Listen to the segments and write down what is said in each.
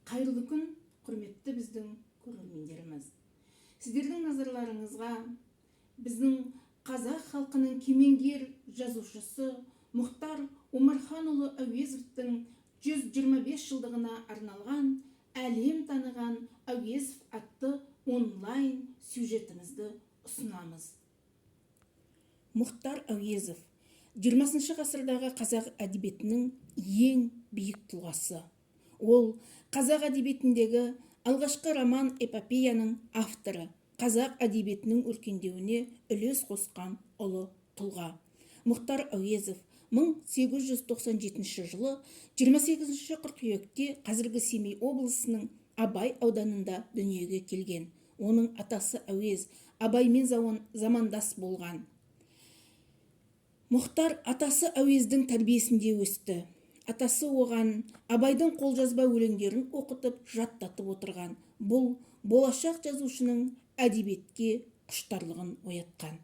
Қайырлы күн, құрметті біздің көрермендеріміз. Сіздердің назарларыңызға біздің қазақ халқының кемеңгер жазушысы Мұхтар Омарханұлы Әуезовтің 125 жылдығына арналған «Әлем таныған Әуезов» атты онлайн сюжетімізді ұсынамыз. Мұхтар Әуезов 20 ғасырдағы қазақ әдебиетінің ең биік тұлғасы. Ол қазақ әдебиетіндегі алғашқы роман эпопеяның авторы, қазақ әдебиетінің өркендеуіне үлес қосқан ұлы тұлға. Мұхтар Әуезов 1897 жылы 28 қыркүйекте қазіргі Семей облысының Абай ауданында дүниеге келген. Оның атасы Әуез Абаймен замандас болған. Мұхтар атасы Әуездің тәрбиесінде өсті. Атасы оған Абайдың қолжазба өлеңдерін оқытып, жаттатып отырған. Бұл болашақ жазушының әдебиетке құштарлығын оятқан.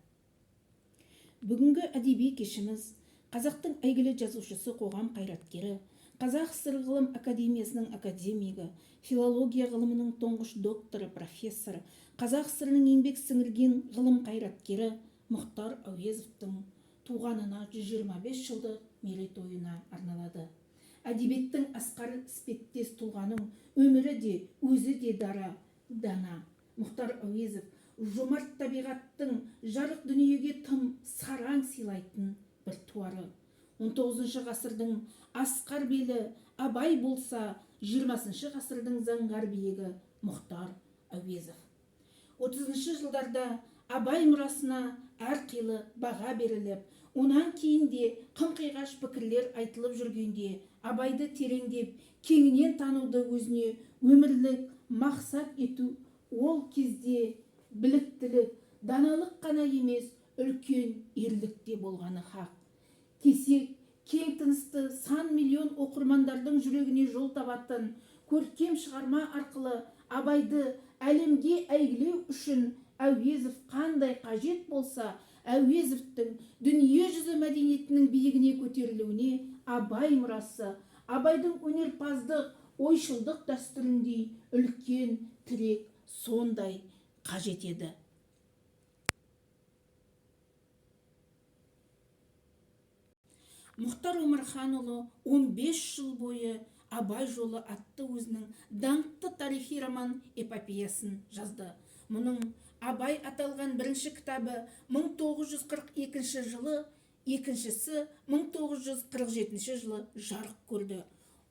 Бүгінгі әдеби кешіміз қазақтың әйгілі жазушысы, қоғам қайраткері, Қазақ ССР ғылым академиясының академигі, филология ғылымының тұңғыш докторы, профессоры, Қазақ ССР-інің еңбек сіңірген ғылым қайраткері Мұхтар Әуезовтің туғанына 125 жылдық мерейтойына арналады. Әдебиеттің асқары іспеттес тұлғаның өмірі де, өзі де дара, дана. Мұхтар Әуезов жомарт табиғаттың жарық дүниеге тым сараң сыйлайтын бір туары. 19 ғасырдың асқар белі Абай болса, 20 ғасырдың заңғар биігі Мұхтар Әуезов. 30 жылдарда Абай мұрасына әрқилы баға беріліп, онан кейін де қым-қиғаш пікірлер айтылып жүргенде, Абайды тереңдеп, кеңінен тануды өзіне өмірлік мақсат ету ол кезде біліктілік, даналық қана емес, үлкен ерлік те болғаны хақ. Кесек, кең тынысты сан миллион оқырмандардың жүрегіне жол табатын көркем шығарма арқылы Абайды әлемге әйгілеу үшін Әуезов қандай қажет болса, Әуезовтің дүние жүзі мәдениетінің биігіне көтерілуіне Абай мұрасы, Абайдың өнерпаздық, ойшылдық дәстүріндей үлкен тірек сондай қажет еді. Мұхтар Омарханұлы 15 жыл бойы «Абай жолы» атты өзінің даңқты тарихи роман эпопеясын жазды. Мұның Абай аталған бірінші кітабы 1942 жылы, екіншісі 1947 жылы жарық көрді.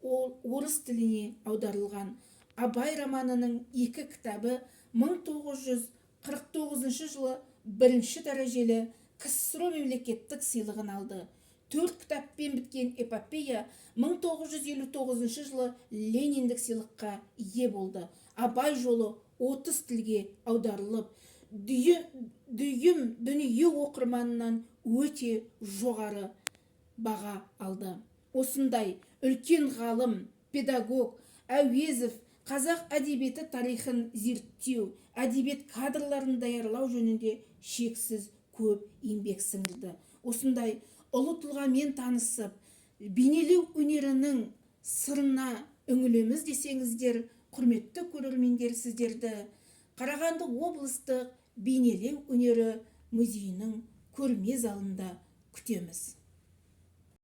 Ол орыс тіліне аударылған Абай романының екі кітабы 1949 жылы бірінші дәрежелі КСРО мемлекеттік сыйлығын алды. Төрт кітаппен біткен эпопея 1959 жылы Лениндік сыйлыққа ие болды. «Абай жолы» 30 тілге аударылып, дүйім дүние оқырманынан өте жоғары баға алды. Осындай үлкен ғалым, педагог Әуезов қазақ әдебиеті тарихын зерттеу, әдебиет кадрларын даярлау жөнінде шексіз көп еңбек сіңірді. Осындай ұлы тұлғамен танысып, бейнелеу өнерінің сырына үңілеміз десеңіздер, құрметті көрермендер, сіздерді Қарағанды облыстық бейнелеу өнері музейінің көрме залында күтеміз.